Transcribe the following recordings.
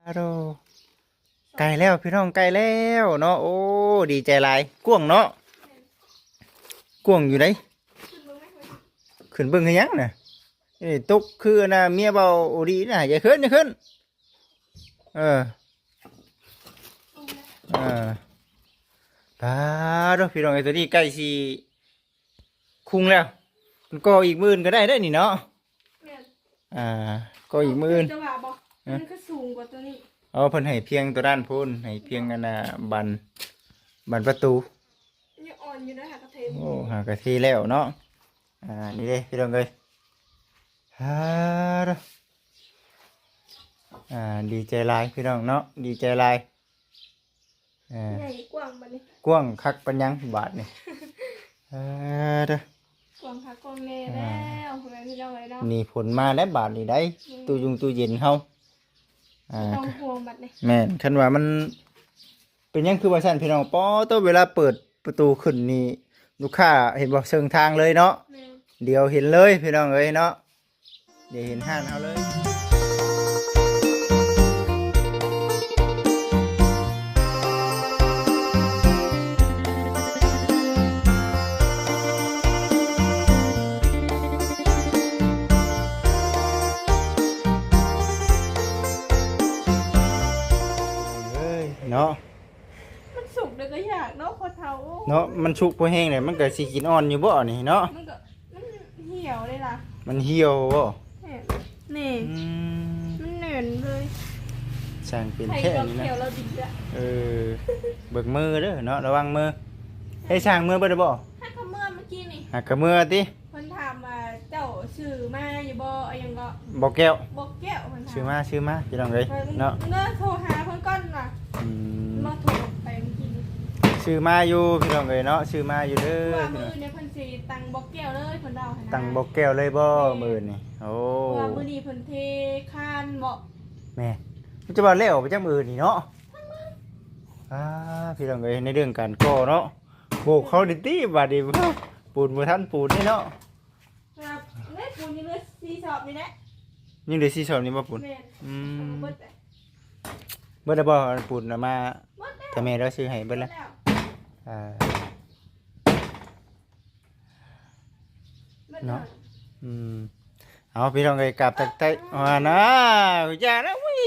ອາໂດ ໃກ້ແລ້ວພີ່ນ້ອງ ໃກ້ແລ້ວເນາະ. ໂອ້ ດີໃຈຫຼາຍ. ກວ້າງເນາະ ກວ້າງຢູ່ເດ້. ຂຶ້ນເບິ່ງເຮັດຫຍັງນະ? ເອີ ຕົກຄືອັນນ່າ ເມຍເວົ້າ ໂອດີນະ ຢ່າຂຶ້ນ ຢ່າຂຶ້ນ. ເອີ ເອີ ປາດໂທ້ ພີ່ນ້ອງເອີຍ ຕົວນີ້ໃກ້ຊິຄຸງແລ້ວ. ມັນກໍ່ອີກມື້ອື່ນກໍໄດ້ເດ້ນີ້ເນາະ. ແມ່ນ ອ່າ ກໍ່ອີກມື້ອື່ນ. ຈະວ່າບໍ່ ຮະ? ມັນຄືສູງກວ່າຕົວນີ້. ເອົາ ເພິ່ນໃຫ້ພຽງຕົວດ້ານພຸ້ນ ໃຫ້ພຽງອັນນ່າ ບານ ບານປະຕູ. ຍັງອ່ອນຢູ່ເດີ ຫາກະເທ. ໂອ້ ຫາກະເທແລ້ວເນາະ. ອ່າ ນີ້ເດ້ພີ່ນ້ອງເອີຍ. ອ່າ ອ່າ ດີໃຈຫຼາຍພີ່ນ້ອງເນາະ ດີໃຈຫຼາຍ. ອ່າ ໃຫຍ່ກວ້າງບັດນີ້ ກວ້າງຄັກປານຫຍັງບາດນີ້. ເອີ ເດີ ກວ້າງຄັກກວ້າງແນ່ແລ້ວ ອ່າ ພໍ່ແມ່ພີ່ນ້ອງເອີຍເນາະ. ນີ້ຝົນມາແລ້ວບາດນີ້ໄດ໋ ແມ່ນ ຕູ້ຍຸງຕູ້ເຢັນເຮົາ. ອ່າ ບໍ່ຕ້ອງຫ່ວງບັດນີ້. ແມ່ນ ຄັນວ່າມັນເປັນຫຍັງຄືວ່າຊັ້ນພີ່ນ້ອງ ປໍໂຕ ເວລາເປີດປະຕູຂຶ້ນນີ້ ລູກຄ້າເຫັນບໍ່ ເຊິ່ງທາງເລີຍເນາະ. ແມ່ນ ດຽວເຫັນເລີຍພີ່ນ້ອງເອີຍເນາະ. ໄດ້ເຫັນຮ້ານເຮົາເລີຍ. ເອີຍ ເນາະ. ມັນສຸກແລ້ວກໍຢາກເນາະ ພໍ່ເຖົ້າ. ເນາະ ມັນສຸກພໍແຮງແລ້ວ ມັນກໍຊິກິນອ່ອນຢູ່ບໍ່ນີ້ເນາະ? ມັນກໍ ມັນຫ່ຽວເດ້ລະ. ມັນຫ່ຽວບໍ່? ແມ່ນ ນີ້ ອືມ ມັນແໜ້ນເລີຍ. ຊ່າງເປັນແທ້ນີ້ນະ. ເອີ ເບິ່ງມືເດີເນາະ ລະວັງມື. ເຮັດຊ່າງເມືອເບິດແລ້ວບໍ່? ຫາກະເມືອເມື່ອກີ້ນີ້. ຫາກະເມືອຕິ? ເພິ່ນຖາມວ່າເຈົ້າຊື້ມາຢູ່ບໍ່ ອີຫຍັງເກາະ ບໍ່ແກ້ວ. ບໍ່ແກ້ວເພິ່ນຖາມ. ຊື້ມາ ຊື້ມາ ພີ່ນ້ອງເອີຍເນາະ. ເດີ ໂທຫາເພິ່ນກ່ອນວ່າ. ອືມ ມາໂທໄປເມື່ອກີ້ນີ້. ຊື້ມາຢູ່ພີ່ນ້ອງເອີຍເນາະ ຊື້ມາຢູ່ເດີ. ວ່າມື້ອື່ນນີ້ເພິ່ນຊິຕັ້ງບໍ່ແກ້ວເລີຍ ເພິ່ນເວົ້າຫັ້ນນະ. ຕັ້ງບໍ່ແກ້ວເລີຍບໍ່? ແມ່ນ ມື້ອື່ນນີ້. ໂອ້ ເພາະວ່າມື້ນີ້ເພິ່ນເທຄານເບາະ. ແມ່ນ ມັນຈະວ່າແລ້ວໄປຈັກມື້ອື່ນນີ້ເນາະ. ອ່າ ພີ່ນ້ອງເອີຍ ໃນເລື່ອງການກໍ່ເນາະ ໂບກເຂົານີ້ຕິ ບາດນີ້ ປູນບໍ່ທັນປູນນີ້ເນາະ. ແມ່ນ ປູນຍັງເຫຼືອສີ່ສອບນີ້ແຫຼະ. ຍັງເຫຼືອສີ່ສອບນີ້ບໍ່ປູນ? ແມ່ນ ອືມ ເອົາເບິດແຫຼະ. ເບິດແລ້ວບໍ່? ປູນເອົາມາ ເບິດແລ້ວ ແຕ່ແມ່ລາວຊື້ໃຫ້ເບິດແລ້ວ. ເບິດແລ້ວ ອ່າ ເບິດແລ້ວ ເນາະ. ອືມ ເອົາ ພີ່ນ້ອງເອີຍ ກາບທັກທາຍ ເອີ ວ່ານະ ຢ່ານະ ອຸ້ຍ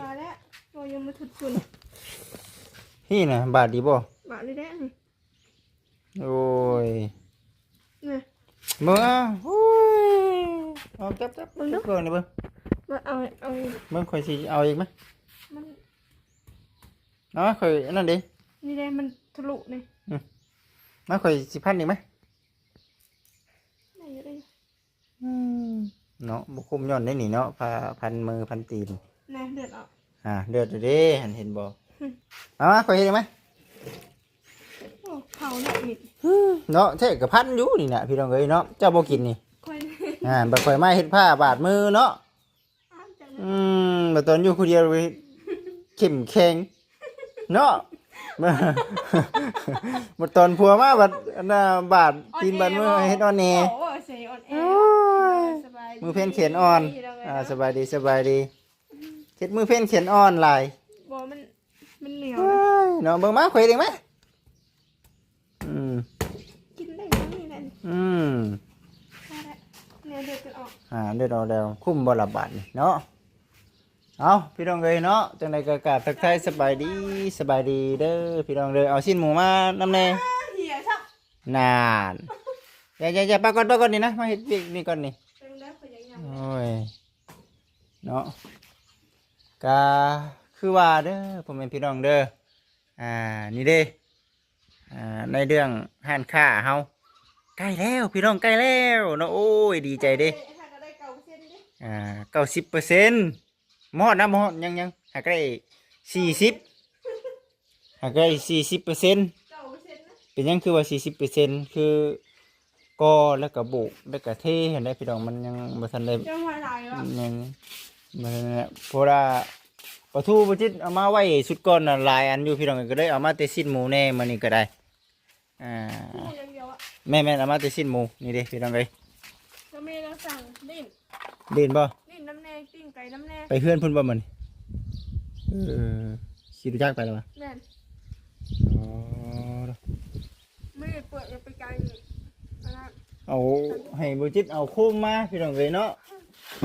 ວ່າແລ້ວ ໂອ້ຍ ຍັງມາທຸດຝຸ່ນ. ນີ້ນະ ບາດດີບໍ່? ບາດນີ້ແຫຼະນີ້. ໂອ້ຍ ນີ້ ເບິ່ງ ໂອ້ຍ ເອົາ ຈັບ ຈັບ ເບິ່ງດູ ຈັບເບິ່ງນີ້ເບິ່ງ. ເບິ່ງ ເອົາ ເອົາ ເບິ່ງ ຂ້ອຍຊິເອົາອີກມາ. ມັນ ເອົາ ຂ້ອຍອັນນັ້ນເດ້ ນີ້ເດ້ ມັນທະລຸນີ້. ອືມ ມາ ຂ້ອຍຊິພັນອີກມາ. ໄດ້ຢູ່ ໄດ້ຢູ່. ອືມ ເນາະ ບໍ່ຄຸ້ມຍ້ອນໄດ້ນີ້ເນາະ ພາພັນມືພັນຕີນ. ນະ ເລືອດອອກ ອ່າ ເລືອດເດ້ ຫັ້ນເຫັນບໍ່? ຫຶ ເອົາມາ ຂ້ອຍເຮັດໃຫ້ມາ. ໂອ້ ເຂົາເນາະນີ້ ຫຶ ເນາະ ແທ້ກໍພັນຢູ່ນີ້ນະ ພີ່ນ້ອງເອີຍເນາະ. ເຈົ້າບໍ່ກິນນີ້ ຂ້ອຍ ອ່າ ບັດຂ້ອຍມາເຮັດຜ້າບາດມືເນາະ. ອືມ ບັດຕອນຢູ່ຜູ້ດຽວເຂັ້ມແຂງເນາະ ບັດຕອນຜົວມາບັດອັນນ່າ ບາດຕີນບາດມື ເຮັດອ່ອນແອ. ເວົ້າວ່າໃສ່ອ່ອນແອ ໂອ້ຍ ສະບາຍດີ ມືເພນແຂນອ່ອນ. ອ່າ ສະບາຍດີ ສະບາຍດີ. ເຮັດມືເພນແຂນອ່ອນຫຼາຍ ບໍ່ ມັນ ມັນໜຽວ ເອີຍ ເນາະ. ເບິ່ງມາ ຂ້ອຍເອງມາ. ອືມ ກິນໄດ້ເທົ່ານີ້ແຫຼະ. ອືມ ພໍແລ້ວ ເລືອດອອກ ອ່າ ເລືອດອອກແລ້ວ ຄຸ້ມບໍ່ລະບາດນີ້ເນາະ. ເອົາ ພີ່ນ້ອງເອີຍເນາະ ຈັ່ງໃດກໍກາບທັກທາຍສະບາຍດີ ສະບາຍດີເດີພີ່ນ້ອງເດີ. ເອົາຊີ້ນໝູມານຳແດ່. ອ່າ ເຫຍຊະ ນານ ຢ່າ ຢ່າ ຢ່າ ປາກ່ອນ ປາກ່ອນນີ້ນະ ມາເຮັດວຽກນີ້ກ່ອນນີ້. ຈັ່ງໃດຂ້ອຍຢາກຍຳ ໂອ້ຍ ເນາະ ກະຄືວ່າເດີ ພໍ່ແມ່ພີ່ນ້ອງເດີ. ອ່າ ນີ້ເດ້ ອ່າ ໃນເລື່ອງຮ້ານຄ້າເຮົາ ໃກ້ແລ້ວພີ່ນ້ອງ ໃກ້ແລ້ວເນາະ. ໂອ້ຍ ດີໃຈເດ້ ເອີ ຫາກະໄດ້ເກົ້າເປີເຊັນເດ້ ອ່າ ເກົ້າສິບເປີເຊັນ. ບໍ່ຮອດນະ ບໍ່ຮອດ ຍັງ ຍັງ ຫາກະໄດ້ສີ່ສິບ ຫາກະໄດ້ສີ່ສິບເປີເຊັນ. ເກົ້າເປີເຊັນນະ ເປັນຫຍັງຄືວ່າສີ່ສິບເປີເຊັນ? ຄື ກໍ່ແລ້ວກໍໂບກ ແລ້ວກໍເທຫັ້ນແຫຼະພີ່ນ້ອງ. ມັນຍັງບໍ່ທັນໄດ້ ຍັງບໍ່ຫຼາຍວະ ຍັງບໍ່ທັນແຫຼະ. ເພາະວ່າປາທູປາຈິດເອົາມາໄວ້ຊຸດກ່ອນນະ ຫຼາຍອັນຢູ່ພີ່ນ້ອງ ກໍເລີຍເອົາມາແຕ່ຊີ້ນໝູແດ່ມື້ນີ້ກໍໄດ້. ອ່າ ຊີ້ນໝູຢ່າງດຽວອະ. ແມ່ນໆ ເອົາມາແຕ່ຊີ້ນໝູນີ້ເດ້ພີ່ນ້ອງເອີຍ. ກໍແມ່ລາວສັ່ງ ດິ້ນ ດິ້ນບໍ່? ດິ້ນນຳແດ່ ປີ້ງໄກ່ນຳແດ່. ໄປເຮືອນເພິ່ນບໍ່ມື້ນີ້? เออ ขี่รถจักรไปแล้ววะ แม่น อ๋อ มื้อนี้เปิดไปไกลนี่ อันนั้น เอา ให้บ่จิตเอาโคมมาพี่น้องเอ้ยเนาะ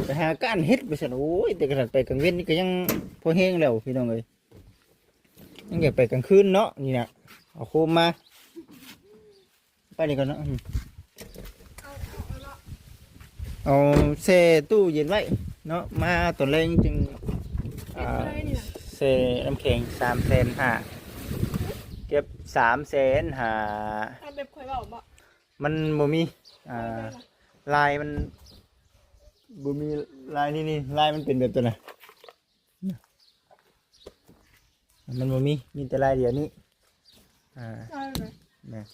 ไปหาการเฮ็ดว่าซั่น โอ้ย แต่ขนาดไปกลางเว็นนี่ก็ยังพอแฮงแล้วพี่น้องเอ้ย ยังอยากไปกลางคืนเนาะ นี่นะ เอาโคมมา ไปนี่ก่อนเนาะ อืม เอา เอา เอาเนาะ เอาแช่ตู้เย็นไว้เนาะ มาตอนแลงจึง อ่า แช่น้ำแข็ง สามแสนห้า เก็บ สามแสนห้า เอาแบบข่อยเว้าบ่ มันบ่มี อ่า ลายมันบ่มีลายนี่ นี่ ลายมันเป็นแบบตัวน่ะ มันบ่มี มีแต่ลายเดียวนี้ อ่า ลายแบบใด แม่น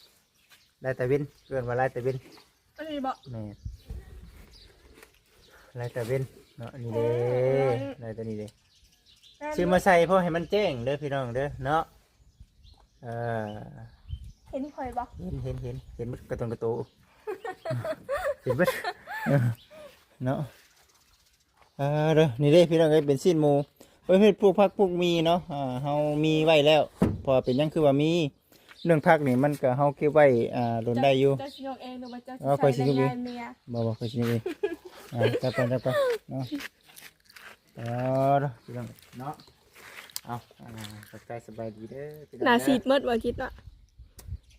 ลายตะเว็น เอิ้นว่าลายตะเว็น อันนี้บ่ แม่น ลายตะเว็นเนาะ นี่เด้ โอ้ย ลายตัวนี้เด้ ซื้อมาใส่เพราะให้มันแจ้งเด้อพี่น้องเด้อเนาะ เออ เห็นข่อยบ่ เห็น เห็น เห็น เห็นหมดกระตนกระโต เห็นหมด เออ เนาะ เออ เด้อ นี่เด้พี่น้องเอ้ย เป็นซีนหมู ประเภทพวกผักพวกมีเนาะ อ่า เฮามีไว้แล้ว เพราะว่าเป็นหยังคือว่ามี เรื่องผักนี่มันก็เฮาเก็บไว้ อ่า โดนได้อยู่ เจ้าสิยกเองหรือว่าเจ้าสิ เออ ข้อยสิยกเอง ใช้แรงงานเมีย บ่ บ่ ข้อยสิยกเอง อ่า จับก่อน จับก่อนเนาะ เออ เด้อพี่น้องเนาะ เอา อ่า ทักทายสบายดีเด้อพี่น้อง หน้า เด้อ ซีดหมดว่าคิดว่า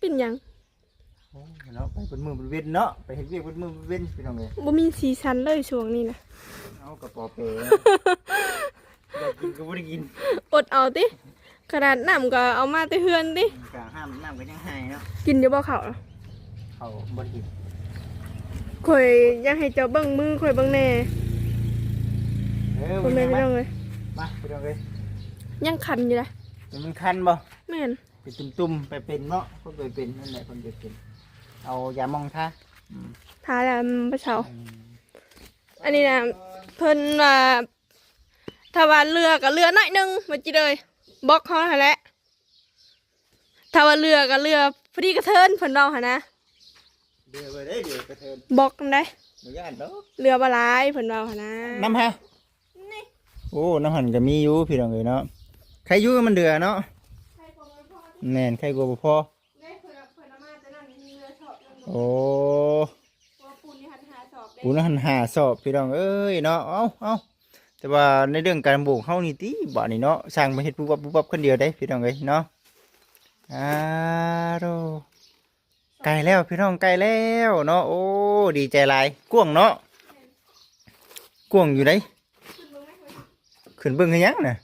เป็นหยัง โอ้ยเนาะ ไปเบิดมื้อเบิดเว็นเนาะ ไปเฮ็ดเวียกเบิดมื้อเบิดเว็นพี่น้องเอ้ย บ่มีสีสันเลยช่วงนี้นะ เอากระป๋อเป๋ อยากกินก็บ่ได้กิน อดเอาติ ขนาดน้ำก็เอามาแต่เฮือนติ กะห้ามน้ำก็ยังให้เนาะ กินอยู่บ่ข้าว ข้าวบ่ได้กิน ข่อยอยากให้เจ้าเบิ่งมือข่อยเบิ่งแหน่ เออ พ่อแม่พี่น้องเอ้ย มาพี่น้องเอ้ย ยังคันอยู่นะ มันคันบ่ แม่น เป็นตุ่มๆ ไปเป็นเนาะ คนไปเป็นนั่นแหละ คนไปเป็น เอายาหม่องทา อืม ทาแล้วมันบ่เซา อืม อันนี้นะ เพิ่นว่า ถ้าว่าเหลือก็เหลือน้อยหนึ่ง ว่าจิเอ้ย บอกเขาหั่นแหละ ถ้าว่าเหลือก็เหลือพอดีกระเทิน เพิ่นเว้าหั่นนะ เหลือไว้ได้ เหลือกระเทิน บอกนั่นได้ บ่ย่านดอก เหลือบ่หลาย เพิ่นเว้าหั่นนะ นำหา นี่ โอ้ นำหั่นก็มีอยู่พี่น้องเอ้ยเนาะ ใครอยู่มันเหลือเนาะ ใครกลัวบ่พอ แม่น ใครกลัวบ่พอ ได้เพิ่นเอา เพิ่นเอามาแต่นั้นมีเหลือชอบหนึ่ง โอ้ เพราะว่าปูนนี่หั่นห้าชอบเด้ ปูนหั่นห้าชอบพี่น้องเอ้ยเนาะ เอ้า เอ้า แต่ว่าในเรื่องการปลูกเฮานี่ติ บาดนี้เนาะ ช่างมาเฮ็ดปุ๊บปับปุ๊บปับคนเดียวเด้พี่น้องเอ้ยเนาะ อ้าโธ่ ใกล้แล้วพี่น้อง ใกล้แล้วเนาะ โอ้ ดีใจหลาย กว้างเนาะ กว้างอยู่เด้ ขึ้นเบิ่งเฮ็ดหยังน่ะ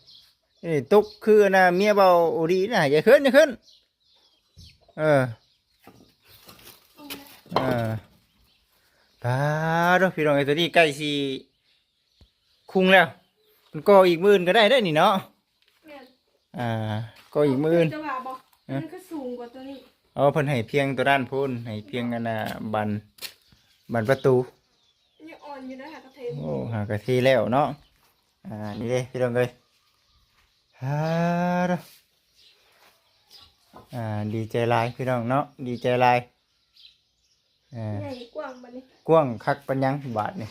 เอ้ย ตกคืออันน่ะ เมียเว้าโอดีนะ อย่าขึ้น อย่าขึ้น เออ เออ ปาดโธ่ พี่น้องเอ้ย ตัวนี้ใกล้สิคุงแล้ว มันก่ออีกมื้ออื่นก็ได้เด้อนี่เนาะ แม่น อ่า ก่ออีกมื้ออื่น จะว่าบ่ ฮะ มันก็สูงกว่าตัวนี้ อ๋อ เพิ่นให้เพียงตัวด้านพู้น ให้เพียงอันน่ะ บาน บานประตู ยังอ่อนอยู่นะ หากะเท โอ้ หากะเทแล้วเนาะ อ่า นี่เด้พี่น้องเอ้ย ฮ่า อ่า ดีใจหลายพี่น้องเนาะ ดีใจหลาย อ่า ใหญ่กว้างบัดนี้ กว้างคักปานหยังบาดนี่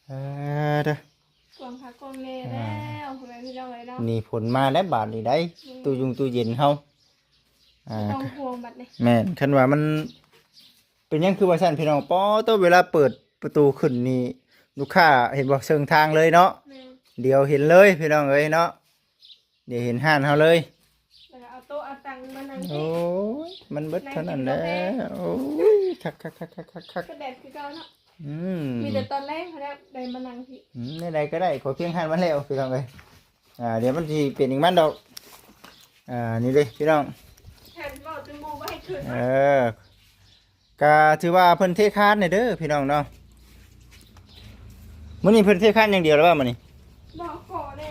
เออ เด้อ กว้างคักกว้างแน่ อ่า แล้ว พ่อแม่พี่น้องเอ้ยเนาะ นี่ฝนมาแล้วบาดนี้ได้ อืม ตู้ยุงตู้เย็นเฮา อ่า บ่ต้องห่วงบัดนี้ แม่น คันว่ามัน เป็นหยังคือว่าซั่นพี่น้อง ปอโต เวลาเปิดประตูขึ้นนี่ ลูกค้าเห็นบ่ เชิงทางเลยเนาะ แม่น เดี๋ยวเห็นเลยพี่น้องเอ้ยเนาะ เดี๋ยวเห็นร้านเฮาเลย แล้วก็เอาโต๊ะเอาตังมานั่งที่ โอ้ย มันเบิดเท่านั้นแหละ นั่งกินกาแฟ โอ้ย คักๆๆๆๆ ก็แดดคือเก่าเนาะ อืม มีแต่ตอนแลงเท่านั้นได้มานั่งที่ อืม แนวใดก็ได้ ขอเพียงร้านมันแล้วพี่น้องเอ้ย อ่า เดี๋ยวมันสิเป็นอีกมันดอก อ่า นี่เด้พี่น้อง หันเว้าจนหมู่บ่ให้ขึ้น เออ ก็ถือว่าเพิ่นเทคานให้เด้อพี่น้องเนาะ มื้อนี้เพิ่นเทคานอย่างเดียวแล้วว่ามื้อนี้ บ่ ก่อแน่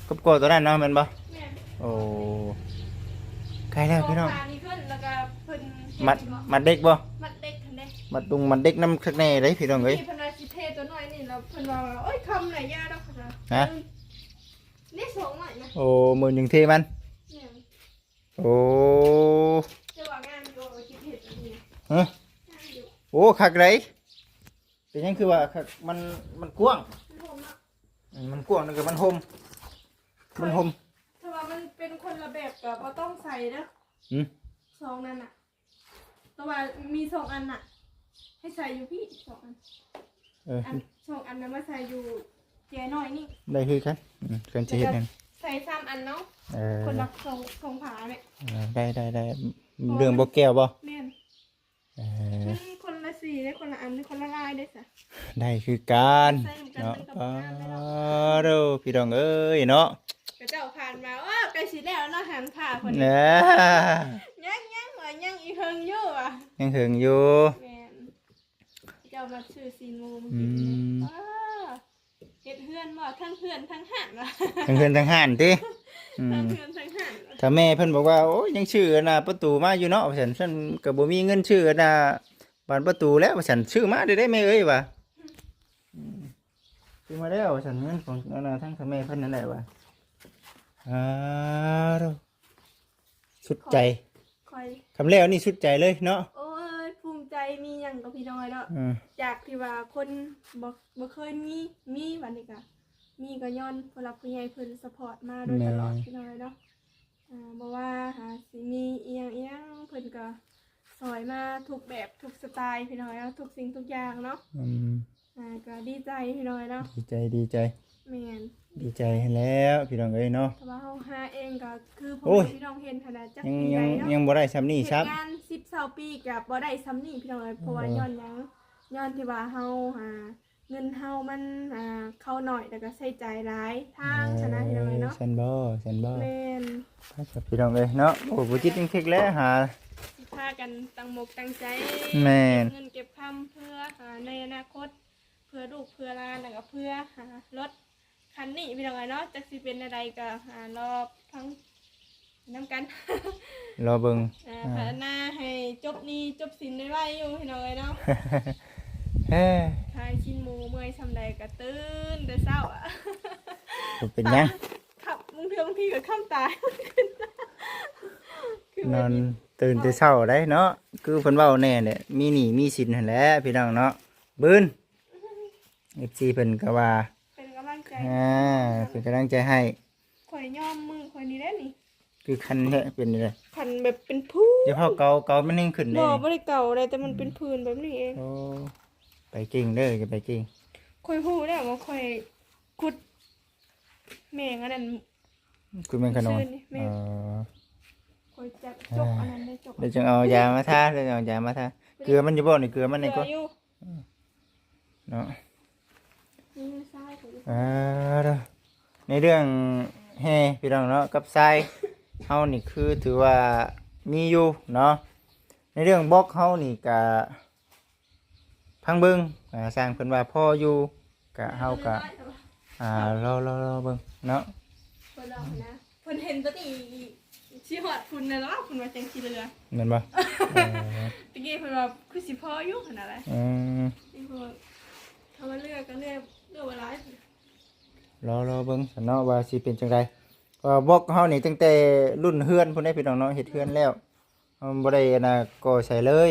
กับก่อตัวนั้นเนาะ แม่นบ่ แม่น โอ้ ใกล้แล้วพี่น้อง ก่อคานนี่ขึ้น แล้วก็เพิ่นเฮ็ด มัด อีกบ่ มัดเด็กบ่ มัดเด็กหั่นเด้ มัดดุงมัดเด็กนำคักแน่เด้พี่น้องเอ้ย นี่เพิ่นว่าสิเทตัวน้อยนี่ แล้วเพิ่นว่า โอ๊ย ค่ำแล้ว อย่าดอก ฮะ เออ นี่สองน้อยนะ โอ้ มื้อหนึ่งเทมัน แม่น โอ้ จะว่างามอยู่ เอาไว้คิดเห็นอันนี้นะ ฮะ งามอยู่ โอ้ คักได๋ เป็นหยังคือว่าคัก มัน มันกว้าง มันโฮมเนาะ อืม มันกว้างแล้วก็มันโฮม ມັນຫົ່ມ ຖ້າວ່າມັນເປັນຄົນລະແບບກໍບໍ່ຕ້ອງໃສ່ເດີ້ ຫືມ ສອງນັ້ນນະ ແຕ່ວ່າມີສອງອັນນະ ໃຫ້ໃສ່ຢູ່ພີ້ສອງອັນ ເອີ ອັນສອງອັນນັ້ນມາໃສ່ຢູ່ແຈນ້ອຍນີ້ ໄດ້ຄືກັນ ອືມ ເພິ່ນຊິເຮັດຫຍັງ ໃສ່ສາມອັນເນາະ ເອີ ຄົນລະສອງ ສອງຝາແຫຼະ ເອີ ໄດ້ ໄດ້ ໄດ້ ເພາະວ່າ ເລື່ອງບໍ່ແກ້ວບໍ່ ແມ່ນ ເອີ ມັນຄົນລະສີເດ້ ຄົນລະອັນ ຄົນລະລາຍເດ້ຊະ ໄດ້ຄືກັນ ໃສ່ນຳກັນ ເນາະ ມັນກໍບໍ່ງາມເດ້ເນາະ ປາໂດ ພີ່ນ້ອງເອີຍເນາະ ເຂົາເຈົ້າຜ່ານມາ ໂອ້ ໃກ້ຊິແລ້ວເນາະ ຫັນຜ້າເພິ່ນ ເອີ ຍັງ ຍັງວ່າ ຍັງອີກເຫິງຢູ່ວ່າ ຍັງເຫິງຢູ່ ແມ່ນ ເຈົ້າມາຊື້ຊີ້ນໝູມາກິນ ອືມ ເດ້ ອ້າ ເຮັດເຮືອນບໍ່ ທັງເຮືອນທັງຮ້ານວ່າ ທັງເຮືອນທັງຮ້ານຕິ ອືມ ທັງເຮືອນທັງຮ້ານວ່າ ຖ້າແມ່ເພິ່ນບອກວ່າ ໂອ້ຍ ຍັງຊື້ອັນນ່າປະຕູມາຢູ່ເນາະ ວ່າຊັ້ນ ຊັ້ນກໍບໍ່ມີເງິນຊື້ອັນນ່າບານປະຕູແລ້ວ ວ່າຊັ້ນ ຊື້ມາໄດ້ແມ່ເອີຍວ່າ ອືມ ຊື້ມາແລ້ວ ວ່າຊັ້ນ ເງິນຂອງອັນນ່າທາງພໍ່ແມ່ເພິ່ນນັ້ນແຫຼະວ່າ ອາ ໂທ້ ສຸດໃຈ ຂ້ອຍ ຄຳແລ້ວນີ້ສຸດໃຈເລີຍເນາະ ໂອ້ຍ ພູມໃຈ ມີຫຍັງກໍພີ່ນ້ອງເນາະ ອືມ ຈາກທີ່ວ່າຄົນບໍ່ ບໍ່ເຄີຍມີ ມີ ບັດນີ້ກະມີ ກໍຍ້ອນຜູ້ຫຼັກຜູ້ໃຫຍ່ເພິ່ນຊັບພອດມາໂດຍຕະຫຼອດ ແມ່ນ ພີ່ນ້ອງເນາະ ອ່າ ບໍ່ວ່າຫາຊິມີອີ່ຫຍັງອີ່ຫຍັງ ເພິ່ນກໍຊ່ອຍມາທຸກແບບທຸກສະໄຕ ພີ່ນ້ອງເນາະ ທຸກສິ່ງທຸກຢ່າງເນາະ ອືມ ອ່າ ກໍດີໃຈພີ່ນ້ອງເອີຍເນາະ ດີໃຈ ດີໃຈ ແມ່ນ ດີໃຈຫັ້ນແຫຼະພີ່ນ້ອງເອີຍເນາະ ແຕ່ວ່າເຮົາຫາເອງກໍຄືພໍ່ແມ່ພີ່ນ້ອງເຫັນຫັ້ນນະ ຈັກປີໃດເນາະ ຍັງບໍ່ໄດ້ຊ່ຳນີ້ຊ້ຳ ເຮັດງານສິບຊາວປີກໍບໍ່ໄດ້ຊ່ຳນີ້ພີ່ນ້ອງເອີຍ ເພາະວ່າ ເອີ ຍ້ອນຫຍັງ ຍ້ອນທີ່ວ່າເຮົາຫາ ເງິນເຮົາມັນ ອ່າ ເຂົ້າໜ້ອຍ ແລ້ວກໍໃຊ້ຈ່າຍຫຼາຍທາງ ເອີ ຊັ້ນນະພີ່ນ້ອງເອີຍເນາະ ຊັ້ນບໍ່ ຊັ້ນບໍ່ ແມ່ນ ໄປຊະພີ່ນ້ອງເອີຍເນາະ ໂອ້ ບໍ່ຈິດຍັງເຄັກແລ້ວຫາ ຊິພາກັນຕັ້ງອົກຕັ້ງໃຈ ແມ່ນ ເກັບເງິນເກັບຄຳເພື່ອ ອ່າ ໃນອະນາຄົດ ເພື່ອລູກເພື່ອຫຼານ ແລ້ວກໍເພື່ອ ອ່າ ລົດຄັນນີ້ພີ່ນ້ອງເອີຍເນາະ ຈັກຊິເປັນແນວໃດກໍ ອ່າ ລໍຟັງນຳກັນ ລໍເບິ່ງ ອ່າ ອ່າ ພັດທະນາໃຫ້ຈົບໜີ້ຈົບສິນໄວໆຢູ່ພີ່ນ້ອງເອີຍເນາະ ເອີ ຂາຍຊີ້ນໝູເມື່ອຍສ່ຳໃດກໍຕື່ນແຕ່ເຊົ້າ ບໍ່ເປັນຫຍັງ ຄັບ ບາງເທື່ອບາງທີກໍຄຳຕາຍ ນອນຕື່ນແຕ່ເຊົ້າໄດ໋ເນາະ ຄືເພິ່ນເວົ້າແນ່ແຫຼະ ມີໜີ້ມີສິນຫັ້ນແຫຼະພີ່ນ້ອງເນາະ ບືນ ເອັຟຊີ ເພິ່ນກໍວ່າ ເປັນກຳລັງໃຈ ອ່າ ເປັນກຳລັງໃຈໃຫ້ ຂ້ອຍຍອມມືຂ້ອຍນີ້ແຫຼະນີ້ ຄືຄັນແທ້ ເປັນຈັ່ງໃດ ຄັນແບບເປັນຜື່ນ ຢ່າພາວເກົາ ເກົາມັນແຮງຂຶ້ນເດ້ ບໍ່ ບໍ່ໄດ້ເກົາໃດ ແຕ່ມັນເປັນ ອືມ ຜື່ນແບບນີ້ເອງ ໂອ້ ໄປເກັ່ງເດີ້ ຢ່າໄປເກັ່ງ ຂ້ອຍຮູ້ແລ້ວວ່າຂ້ອຍຂຸດແມງອັນນັ້ນ ຂຸດແມງຂະໜອນ ມື້ຄືນນີ້ແມ່ນ ອໍ ຂ້ອຍຈັບຈົກອັນນັ້ນໄດ້ຈົກ ດຽວຈຶ່ງເອົາຢາມາທາ ດຽວຈຶ່ງເອົາຢາມາທາ ເກືອມັນຢູ່ບໍ່ນີ້ ເກືອມັນນີ້ ເກືອຢູ່ ເນາະ ນີ້ຊາຍກໍຢູ່ ອ່າ ໃນເລື່ອງແຮ່ພີ່ນ້ອງເນາະ ກັບຊາຍເຮົານີ້ຄືຖືວ່າມີຢູ່ເນາະ ໃນເລື່ອງບລັອກເຮົານີ້ກະ ຟັງເບິ່ງ ອ່າ ຊ່າງເພິ່ນວ່າພໍຢູ່ ກະເຮົາກະ ອ່າ ລໍ ລໍ ລໍເບິ່ງເນາະ ເພິ່ນເອົານະ ເພິ່ນເຫັນຕົວນີ້ຊິຮອດພຸ້ນແລ້ວລະ ເພິ່ນວ່າຈັ່ງຊິເຫຼືອ ແມ່ນບໍ່? ເອີ ຕະກີ້ເພິ່ນວ່າຄືຊິພໍຢູ່ຫັ້ນນະ ອືມ ນີ້ເພິ່ນວ່າ ຖ້າວ່າເຫຼືອກໍເຫຼືອ ເຫຼືອບໍ່ຫຼາຍ ລໍ ລໍເບິ່ງຊັ້ນເນາະ ວ່າຊິເປັນຈັ່ງໃດ ເພາະວ່າບລັອກເຮົານີ້ຕັ້ງແຕ່ລຸ້ນເຮືອນພຸ້ນເດ້ພີ່ນ້ອງເນາະ ເຮັດເຮືອນແລ້ວ ເຮົາບໍ່ໄດ້ອັນນ່າກໍ່ໃສ່ເລີຍ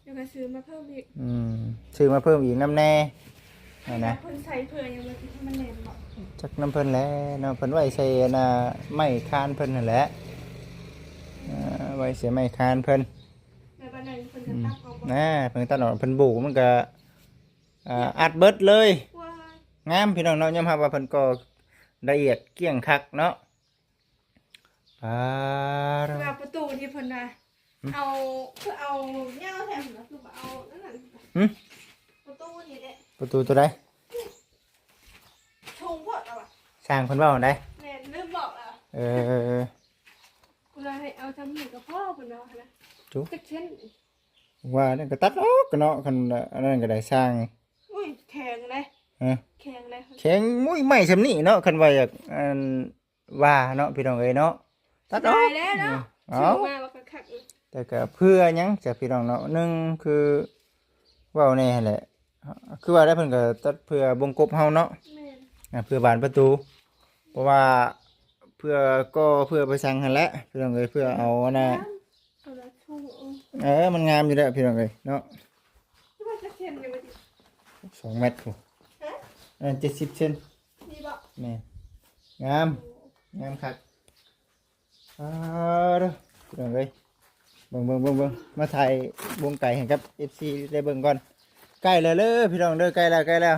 ແລ້ວກໍຊື້ມາເພີ່ມອີກ ອືມ ຊື້ມາເພີ່ມອີກນຳແດ່ ຫັ້ນນະ ເພິ່ນໃສ່ເພື່ອຫຍັງ ມັນ ມັນແໜ້ນບໍ່ ຈັກນຳເພິ່ນແຫຼະເນາະ ເພິ່ນໄວ້ໃສ່ອັນນ່າໄມ້ຄານເພິ່ນຫັ້ນແຫຼະ ເອີ ໄວ້ໃສ່ໄມ້ຄານເພິ່ນ ແລ້ວບັດນັ້ນເພິ່ນກໍ ອືມ ຕັດອອກບໍ່ ອ່າ ເພິ່ນຕັດອອກ ເພິ່ນໂບກມັນກໍ ອ່າ ອັດເບິດເລີຍ ວ້າຍ ງາມພີ່ນ້ອງເນາະ ຍອມຮັບວ່າເພິ່ນກໍລະອຽດກ້ຽງຄັກເນາະ ອ່າ ຄືວ່າປະຕູທີ່ເພິ່ນນະ ຫຶ ເອົາ ຄືເອົາຍາວແທ້ ຄືວ່າເອົານັ້ນນະ ຫຶ ປະຕູນີ້ແຫຼະ ປະຕູຕົວໃດ? ສູງໂພດລະວ່າ ຊ່າງເພິ່ນເວົ້າຫັ້ນໃດ ແມ່ນ ລືມບອກລະ ເອີ ເພິ່ນວ່າໃຫ້ເອົາຊ່ຳນີ້ກໍພໍ ເພິ່ນວ່າຫັ້ນນະ ຈຸ ຈັກເຊັ່ນ ວ່ານັ້ນກໍຕັດອອກເນາະ ຄັນອັນນັ້ນກໍໄດ້ຊ່າງ ໂອ້ຍ ແຂງເດ້ ຮະ ແຂງເດ້ ແຂງ ໂອ້ຍ ໄມ້ຊ່ຳນີ້ເນາະ ຄັນວ່າຢາກອັນ ວ່າເນາະ ພີ່ນ້ອງເອີຍເນາະ ຕັດອອກ ເສຍດາຍແລ້ວເນາະ ເອົາ ຊື້ມາວ່າຄັກໆ ແຕ່ກໍເພື່ອຫຍັງຊະພີ່ນ້ອງເນາະ ໜຶ່ງຄືເວົ້າແນ່ຫັ້ນແຫຼະ ຄືວ່າແລ້ວເພິ່ນກໍຕັດເພື່ອວົງກົບເຮົາເນາະ ແມ່ນ ອ່າ ເພື່ອບານປະຕູ ເພາະວ່າເພື່ອກໍ່ເພື່ອໄປສັງຫັ້ນແຫຼະ ພີ່ນ້ອງເອີຍ ເພື່ອເອົາອັນນ່າ ເອີ ມັນງາມຢູ່ແລ້ວພີ່ນ້ອງເອີຍເນາະ ຄືວ່າຈັກເຊັນຢູ່ວ່າຕິ ສອງແມັດພຸ້ນ ຮະ ອັນນັ້ນເຈັດສິບເຊັນ ນີ້ບໍ່ ແມ່ນ ງາມ ໂອ້ ງາມຄັກ. ອ່າ ເດີ ພີ່ນ້ອງເອີຍ ເບິ່ງໆໆໆ ມາຖ່າຍວົງໄກໃຫ້ກັບເອັຟຊີໄດ້ເບິ່ງກ່ອນ. ໃກ້ແລ້ວເດີພີ່ນ້ອງເດີ ໃກ້ແລ້ວ ໃກ້ແລ້ວ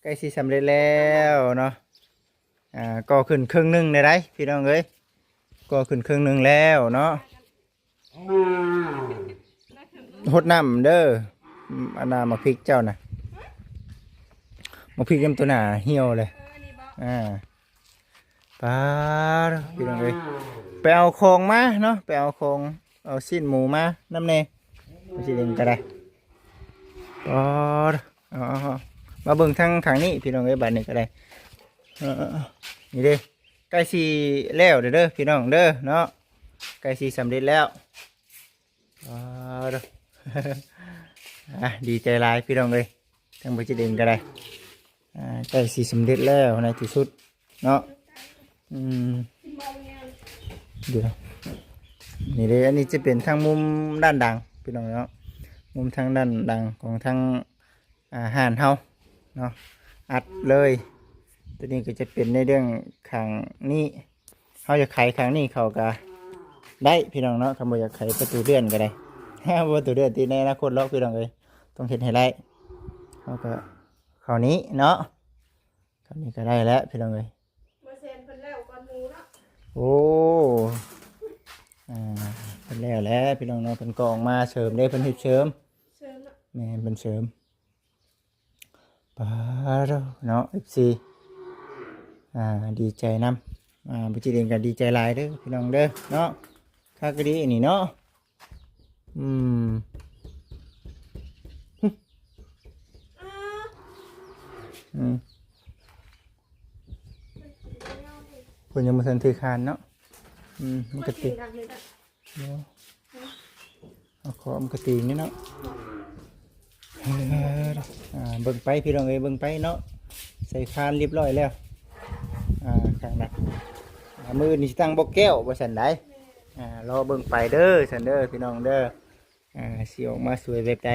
ໃກ້ຊິສຳເລັດແລ້ວເນາະ. ອ່າ ກໍຂຶ້ນເຄິ່ງໜຶ່ງໄດ້ໄດ໋ພີ່ນ້ອງເອີຍ ກໍຂຶ້ນເຄິ່ງໜຶ່ງແລ້ວເນາະ. ຫົດນ້ຳເດີ ອັນນ່າ ໝາກພິກເຈົ້ານະ ໝາກພິກນຳຕົວໜ້າຫ່ຽວເລີຍ. ເອີ ອັນນີ້ບໍ່ ອ່າ ປາດ ພີ່ນ້ອງເອີຍ ໄປເອົາຂອງມາເນາະ ໄປເອົາຂອງ ເອົາຊີ້ນໝູມານຳແດ່ ຊິເລັງກໍໄດ້. ປາດ ເອົາໆໆ ມາເບິ່ງທາງຂ້າງນີ້ພີ່ນ້ອງເອີຍ ບາດນີ້ກໍໄດ້. ເອີໆໆ ນີ້ເດ້ ໃກ້ຊິແລ້ວເດີພີ່ນ້ອງເດີເນາະ ໃກ້ຊິສຳເລັດແລ້ວ. ອ່າ ເດີ ອ່າ ດີໃຈຫຼາຍພີ່ນ້ອງເອີຍ ທາງບໍ່ຈິດເອງກໍໄດ້ ອ່າ ໃກ້ຊິສຳເລັດແລ້ວໃນທີ່ສຸດເນາະ. ອືມ ດຽວ ນີ້ເດ້ ອັນນີ້ຈະເປັນທາງມຸມດ້ານຫຼັງພີ່ນ້ອງເນາະ ມຸມທາງດ້ານຫຼັງຂອງທາງ ອ່າ ຮ້ານເຮົາເນາະ ອັດເລີຍ. ຕົວນີ້ກໍຈະເປັນໃນເລື່ອງຂ້າງນີ້ ເຮົາຢາກໄຂຂ້າງນີ້ເຂົ້າກໍໄດ້ພີ່ນ້ອງເນາະ ຄັນບໍ່ຢາກໄຂປະຕູເລື່ອນກໍໄດ້ ປະຕູເລື່ອນທີ່ໃນອະນາຄົດເນາະພີ່ນ້ອງເອີຍ ຕ້ອງເຮັດໃຫ້ໄດ້. ເຮົາກໍເຂົ້ານີ້ເນາະ ເຂົ້ານີ້ກໍໄດ້ແລ້ວພີ່ນ້ອງເອີຍ. ບໍ່ແຊນເພິ່ນແລ້ວກ່ອນໝູ່ເນາະ. ໂອ້ ອ່າ ເພິ່ນແລ້ວແຫຼະພີ່ນ້ອງເນາະ ເພິ່ນກໍອອກມາເສີມເດ້ ເພິ່ນເຮັດເສີມ ເສີມເນາະ ແມ່ນ ເພິ່ນເສີມ. ປາດໂທ້ເນາະ ເອັຟຊີ ອ່າ ດີໃຈນຳ ອ່າ ບໍ່ຈິດເອງກໍດີໃຈຫຼາຍເດີພີ່ນ້ອງເດີເນາະ ຄັກອີ່ຫຼີອັນນີ້ເນາະ. ອືມ ອືມ ເພິ່ນຍັງບໍ່ທັນຖືຄານເນາະ. ອືມ ມັນກໍຕິ ເນາະ ເອົາເຄາະມັນກໍຕີນີ້ເນາະ. ເອີ ອ່າ ເບິ່ງໄປພີ່ນ້ອງເອີຍ ເບິ່ງໄປເນາະ ໃສ່ຄານຮຽບຮ້ອຍແລ້ວ. ອ່າ ຂ້າງໜ້າ ອ່າ ມື້ອື່ນຊິຕັ້ງບອກແກ້ວວ່າຊັ້ນໃດ. ອ່າ ລໍເບິ່ງໄປເດີຊັ້ນເດີພີ່ນ້ອງເດີ ອ່າ ຊິອອກມາສວຍແບບໃດ.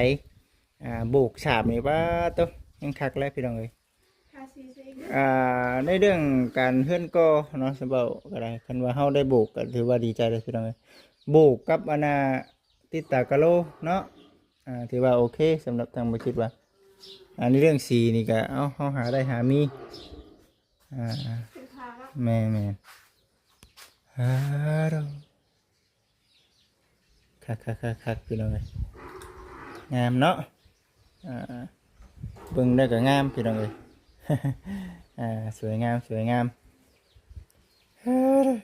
ອ່າ ໂບກສາບນີ້ ປາດໂທ້ ຍັງຄັກແຫຼະພີ່ນ້ອງເອີຍ. ອ່າ ໃນເລື່ອງການເຮືອນກໍເນາະ ຊິເວົ້າກໍໄດ້ ຄັນວ່າເຮົາໄດ້ໂບກກໍຖືວ່າດີໃຈເລີຍພີ່ນ້ອງເອີຍ. ໂບກກັບອັນນ່າ ຕິດຕາກະໂລເນາະ ອ່າ ຖືວ່າໂອເຄ ສຳລັບທາງບໍ່ຄິດວ່າ ອ່າ ໃນເລື່ອງສີນີ້ກໍ ເອົາ ເຮົາຫາໄດ້ຫາມີ. ອ່າ ແມ່ນໆ ອ່າ ຄັກໆໆໆ ພີ່ນ້ອງເອີຍ ງາມເນາະ. ອ່າ ເບິ່ງແລ້ວກໍງາມພີ່ນ້ອງເອີຍ. ອ່າ ສວຍງາມ ສວຍງາມ. ເອີ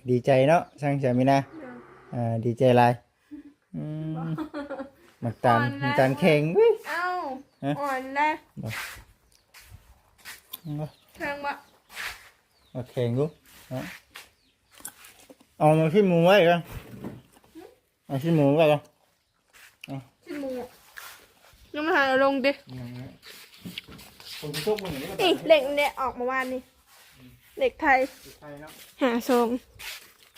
ດີໃຈເນາະ ຊ່າງສາມີນາ. ອ່າ ດີໃຈຫຼາຍ. ອືມ ໝາກຕານ ອ່ອນແລ້ວ ໝາກຕານແຂງເວີຍ. ເອົ້າ ຮະ ອ່ອນແລ້ວ. ບໍ່ ບໍ່ ແຂງບໍ່? ໝາກແຂງຢູ່ເນາະ. ເອົາມາຊິໝູໄວ້ກ່ອນ ເອົາຊິໝູໄວ້ກ່ອນ. ຊິໝູ ຍັງບໍ່ທັນເອົາລົງຕິ. ຍັງນະ ຝົນຊິຕົກມື້ນີ້. ນີ້ເລກນີ້ອອກເມື່ອວານນີ້ ເລກໄທ ເລກໄທເນາະ ຫ້າສອງ.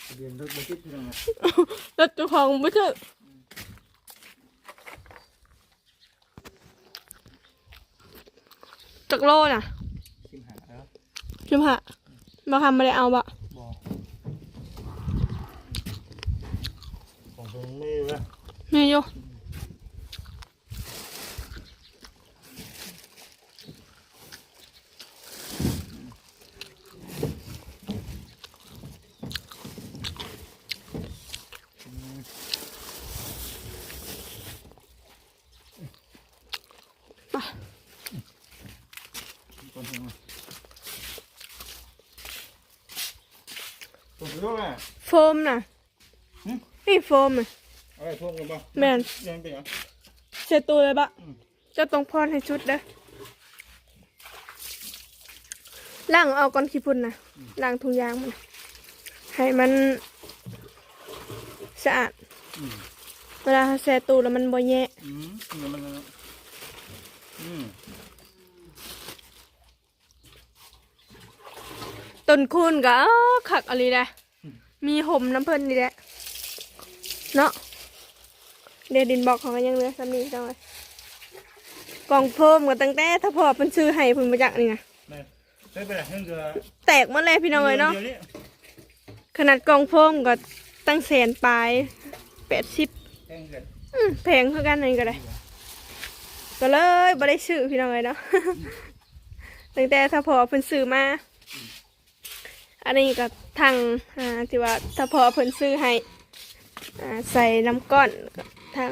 ທະບຽນລົດບໍ່ຕິດພີ່ນ້ອງເອີຍ ລົດເຈົ້າຂອງບໍ່ຖືກ. ຈັກໂລນະ? ສິບຫ້າເອີ. ສິບຫ້າ ບໍ່ຄຳບໍ່ໄດ້ເອົາບໍ່? ບໍ່ ຂອງເພິ່ນມີເວີຍ. ມີຢູ່. ໂຟມນະ. ຫຶ? ນີ້ໂຟມນະ. ເອົາໄວ້ໂຟມກັນບໍ່? ແມ່ນ. ຍັງຕິເອົາ ໃສ່ຕູ້ເລີຍບໍ່? ອືມ. ເຈົ້າຕ້ອງຜ່ອນໃຫ້ສຸດເດີ. ລ້າງອອກກ່ອນຂີ້ຝຸ່ນນະ. ອືມ. ລ້າງຖົງຢາງມັນ ໃຫ້ມັນສະອາດ. ອືມ. ເວລາເຮົາແຊ່ຕູ້ແລ້ວມັນບໍ່ແຍະ. ອືມ ມັນ ອືມ. ຕົ້ນຄູນກໍ ເອີ ຄັກອີ່ຫຼີນະ. ອືມ. ມີຮົ່ມນຳເພິ່ນນີ້ແຫຼະເນາະ. ເດ ດິນບລັອກເຮົາກໍຍັງເຫຼືອສ່ຳນີ້ພີ່ນ້ອງເອີຍ. ກ່ອງໂຟມກໍຕັ້ງແຕ່ຖ້າພໍ່ເພິ່ນຊື້ໃຫ້ພຸ້ນບໍ່ຈັກນີ້ນະ. ແມ່ນ. ແຕກໝົດແລ້ວພີ່ນ້ອງເອີຍເນາະ. ດຽວນີ້ ຂະໜາດກ່ອງໂຟມກໍຕັ້ງແສນປາຍ ແປດສິບ ແພງເກີນ ອືມ ແພງຄືກັນ ອັນນີ້ກໍໄດ້ ກໍເລີຍບໍ່ໄດ້ຊື້ ພີ່ນ້ອງເອີຍເນາະ. ຕັ້ງແຕ່ຖ້າພໍ່ເພິ່ນຊື້ມາ ອັນນີ້ກໍທັງ ອ່າ ທີ່ວ່າຖ້າພໍ່ເພິ່ນຊື້ໃຫ້ ອ່າ ໃສ່ນ້ຳກ້ອນ ທັງ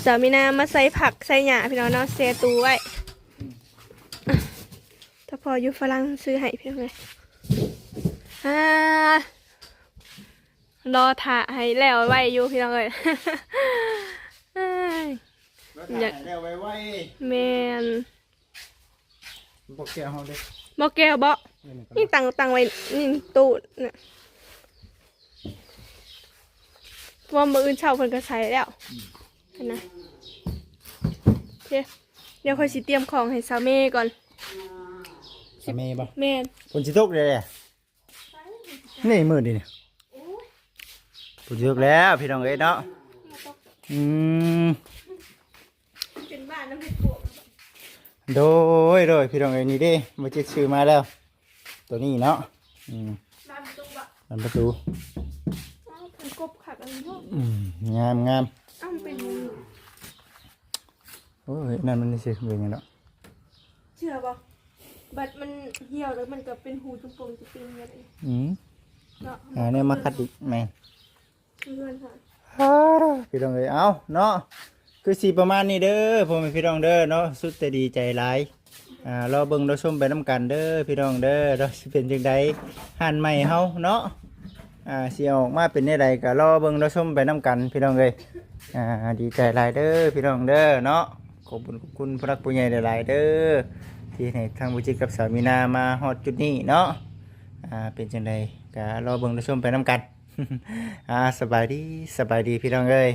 ສາວມີນາມາໃສ່ຜັກໃສ່ຫຍ້າ ພີ່ນ້ອງເນາະ ແຊ່ຕູ້ໄວ້. ຖ້າພໍ່ຢູ່ຝຣັ່ງຊື້ໃຫ້ ພີ່ນ້ອງເອີຍ. ອ່າ ລໍຖ້າໃຫ້ແລ້ວໄວຢູ່ ພີ່ນ້ອງເອີຍ. ເອີຍ ລໍຖ້າໃຫ້ແລ້ວໄວໆ ແມ່ນ. ບໍ່ແກ້ວເຮົາເດ້ ບໍ່ແກ້ວບໍ່? ນີ້ ນີ້ຕັ້ງ ຕັ້ງໄວ້ນີ້ຕູ້ນະ ເພາະວ່າມື້ອື່ນເຊົ້າເພິ່ນກໍໃສ່ແລ້ວ ອືມ ຫັ້ນນະ. ໂອເຄ ດຽວຂ້ອຍຊິຕຽມຂອງໃຫ້ສາວເມກ່ອນ. ສາວເມບໍ່? ແມ່ນ. ຝົນຊິຕົກເດ້ ນີ້ມືດນີ້ ຝົນຊິຕົກແລ້ວ ພີ່ນ້ອງເອີຍເນາະ. ອືມ ເປັນບ້ານນຳເຮັດບວກ. ໂດຍ ໂດຍ ພີ່ນ້ອງເອີຍ ນີ້ເດ້ ບໍ່ຈິດຊື້ມາແລ້ວ ໂຕນີ້ເນາະ. ອືມ ບານປະຕູບໍ່? ບານປະຕູ. ອ້າວ ເພິ່ນກົບຄັກອັນນີ້ເນາະ. ອືມ ງາມ ງາມ. ອ້າວ ມັນເປັນຫຍັງ? ໂອ້ຍ ນັ້ນມັນຊິເປັນຫຍັງດອກ ເຊື່ອບໍ່? ບັດມັນຫ່ຽວແລ້ວ ມັນກໍເປັນຮູຈຸ່ມໂປ່ງຈຸ່ມປິງແບບນີ້. ອືມ ເນາະ ຫາແນວມາຂັດອີກ. ແມ່ນ ເຮືອນເຮົາ ອ້າ ພີ່ນ້ອງເອີຍ. ເອົ້າເນາະ ຄືຊິປະມານນີ້ເດີ ພໍ່ແມ່ພີ່ນ້ອງເດີເນາະ. ສຸດແຕ່ດີໃຈຫຼາຍ. ອ່າ ລໍເບິ່ງລໍຊົມໄປນຳກັນເດີ ພີ່ນ້ອງເດີເນາະ ຊິເປັນຈັ່ງໃດ ຮ້ານໃໝ່ເຮົາເນາະ. ອ່າ ຊິອອກມາເປັນແນວໃດກໍລໍເບິ່ງລໍຊົມໄປນຳກັນ ພີ່ນ້ອງເອີຍ. ອ່າ ດີໃຈຫຼາຍເດີ ພີ່ນ້ອງເດີເນາະ. ຂອບຄຸນ ຂອບຄຸນຜູ້ຫຼັກຜູ້ໃຫຍ່ຫຼາຍໆເດີ ທີ່ເຮັດໃຫ້ທາງບໍ່ຈິດກັບສາວມີນາມາຮອດຈຸດນີ້ເນາະ. ອ່າ ເປັນຈັ່ງໃດກໍລໍເບິ່ງລໍຊົມໄປນຳກັນ. ອ່າ ສະບາຍດີ ສະບາຍດີ ພີ່ນ້ອງເອີຍ.